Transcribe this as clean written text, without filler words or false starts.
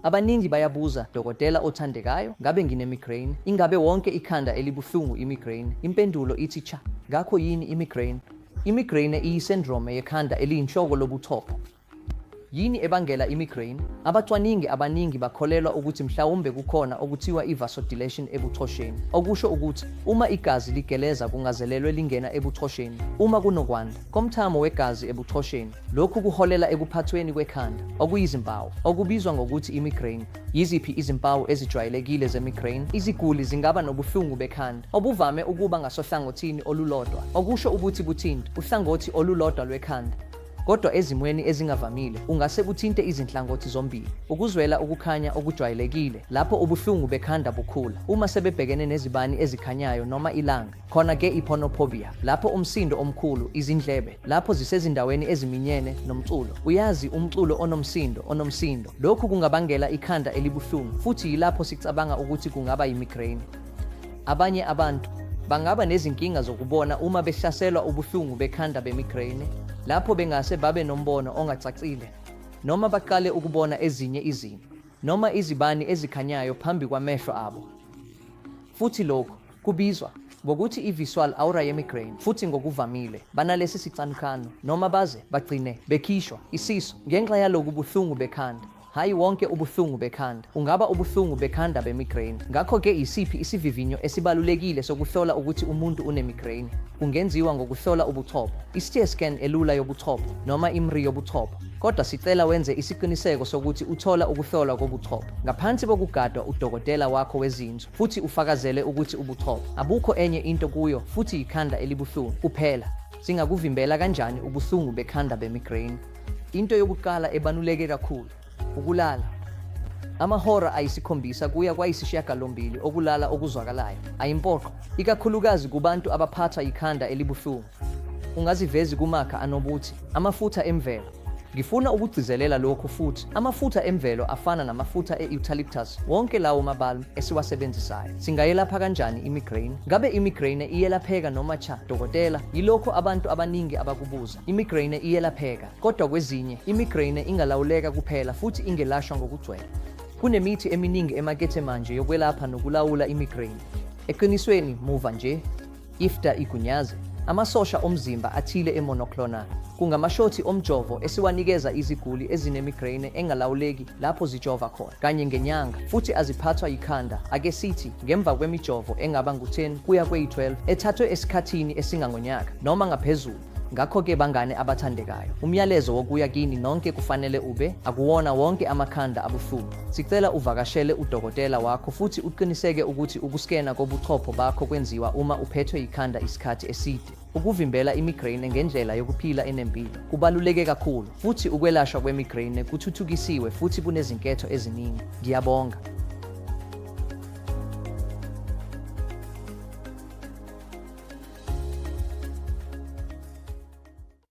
Abaningi bayabuza, Dokotela othandekayo, ngabe ngine-migraine? Ingabe wonke ikhanda elibuhlungu i-migraine? Impendulo ithi cha. Ngakho yini i-migraine? I-migraine iyisendrome yekhanda eliyinhloko lobuchopho. Yini ebangela i-migraine? Abacwaningi abaningi bakholelwa ukuthi mhlawumbe kukhona okuthiwa i-vasodilation ebuchosheni, okusho ukuthi, uma igazi ligeleza kungazelelwe lingena ebuchosheni, uma kunokwanda komthamo wegazi ebuchosheni, lokhu kuholela ekuphathweni kwekhanda okuyizimpawu, okubizwa ngokuthi i-migraine. Yiziphi izimpawu ezijwayelekile ze-migraine? Iziguli zingaba nobuhlungu bekhanda, obuvame ukuba ngasohlangothini olulodwa, okusho ukuthi buthinta uhlangothi olulodwa lwekhanda. Kodwa ezimweni ezingavamile, ungase uthinte izinhlangothi zombili. Ukuzwela ukukhanya okujwayelekile, lapho ubuhlungu bekhanda bukhula uma sebebhekene nezibani ezikhanyayo noma ilanga. Khona ke i-phonophobia, lapho umsindo omkhulu, izindlebe, lapho zisezindaweni eziminyene, nomculo. Uyazi, umculo onomsindo, onomsindo. Lokhu kungabangela ikhanda elibuhlungu, futhi yilapho sicabanga ukuthi kungaba yi-migraine. Abanye abantu bangaba nezinkinga zokubona uma behlaselwa ubuhlungu bekhanda be-migraine, lapho bengase babe nombono ongacacile noma baqale ukubona ezinye izinto noma izibani ezikhanyayo phambi kwamehlo abo. Futhi lokhu kubizwa ngokuthi i-visual aura ye-migraine, futhi ngokuvamile banalesi sicanucanu noma baze bagcine bekhishwa isisu ngenxa yalobu buhlungu bekhanda. Hhayi wonke ubuhlungu bekhanda ungaba ubuhlungu bekhanda be-migraine. Ngakho-ke yisiphi isivivinyo esibalulekile sokuhlola ukuthi umuntu une-migraine? Kungenziwa ngokuhlola ubuchopho, i-CT scan elula yobuchopho noma i-MRI yobuchopho. Kodwa sicela wenze isiqiniseko sokuthi uthola ukuhlolwa kobuchopho ngaphansi kokugadwa udokotela wakho wezinzwa futhi ufakazele ukuthi ubuchopho abukho enye into kuyo futhi yikhanda elibuhlungu kuphela. Singakuvimbela kanjani ubuhlungu bekhanda be-migraine? Into yokuqala ebaluleke kakhulu, ukulala. Amahora ayisikhombisa kuya kwayisishiyagalombili okulala okuzwakalayo ayimpoqo, ikakhulukazi kubantu abaphathwa yikhanda elibuhlungu. Ungazivezi kumakha anobuthi, amafutha emvelo. Ngifuna ukugcizelela lokhu futhi, amafutha emvelo afana namafutha e-eucalyptus, wonke lawo mabalm esiwasebenzisayo. Singayelapha kanjani i-migraine? Ngabe i-migraine iyelapheka noma cha, dokotela? Yilokho abantu abaningi abakubuza. I-migraine iyelapheka, kodwa kwezinye, i-migraine ingalawuleka kuphela futhi ingelashwa ngokugcwele. Kunemithi eminingi emakethe manje yokwelapha nokulawula i-migraine. Eqinisweni, muva nje, i-FDA igunyaze amasosha omzimba athile e-monoclonal. Kungamashothi omjovo esiwanikeza iziguli ezine-migraine engalawuleki lapho zijova khona kanye ngenyanga futhi aziphathwa yikhanda, ake sithi, ngemva kwemijovo engaba ngu-10 kuya kweyi-12 ethathwe esikhathini esingangonyaka noma ngaphezulu. Ngakho-ke bangane abathandekayo, umyalezo wokuya kini nonke kufanele ube, akuwona wonke amakhanda abuhlungu. Sicela uvakashele udokotela wakho futhi uqiniseke ukuthi ukuskena kobuchopho bakho kwenziwa uma uphethwe yikhanda isikhathi eside. Ukuvimbela i-migraine ngendlela yokuphila enempilo kubaluleke kakhulu, futhi ukwelashwa kwe-migraine kuthuthukisiwe futhi kunezinketho eziningi. Ngiyabonga.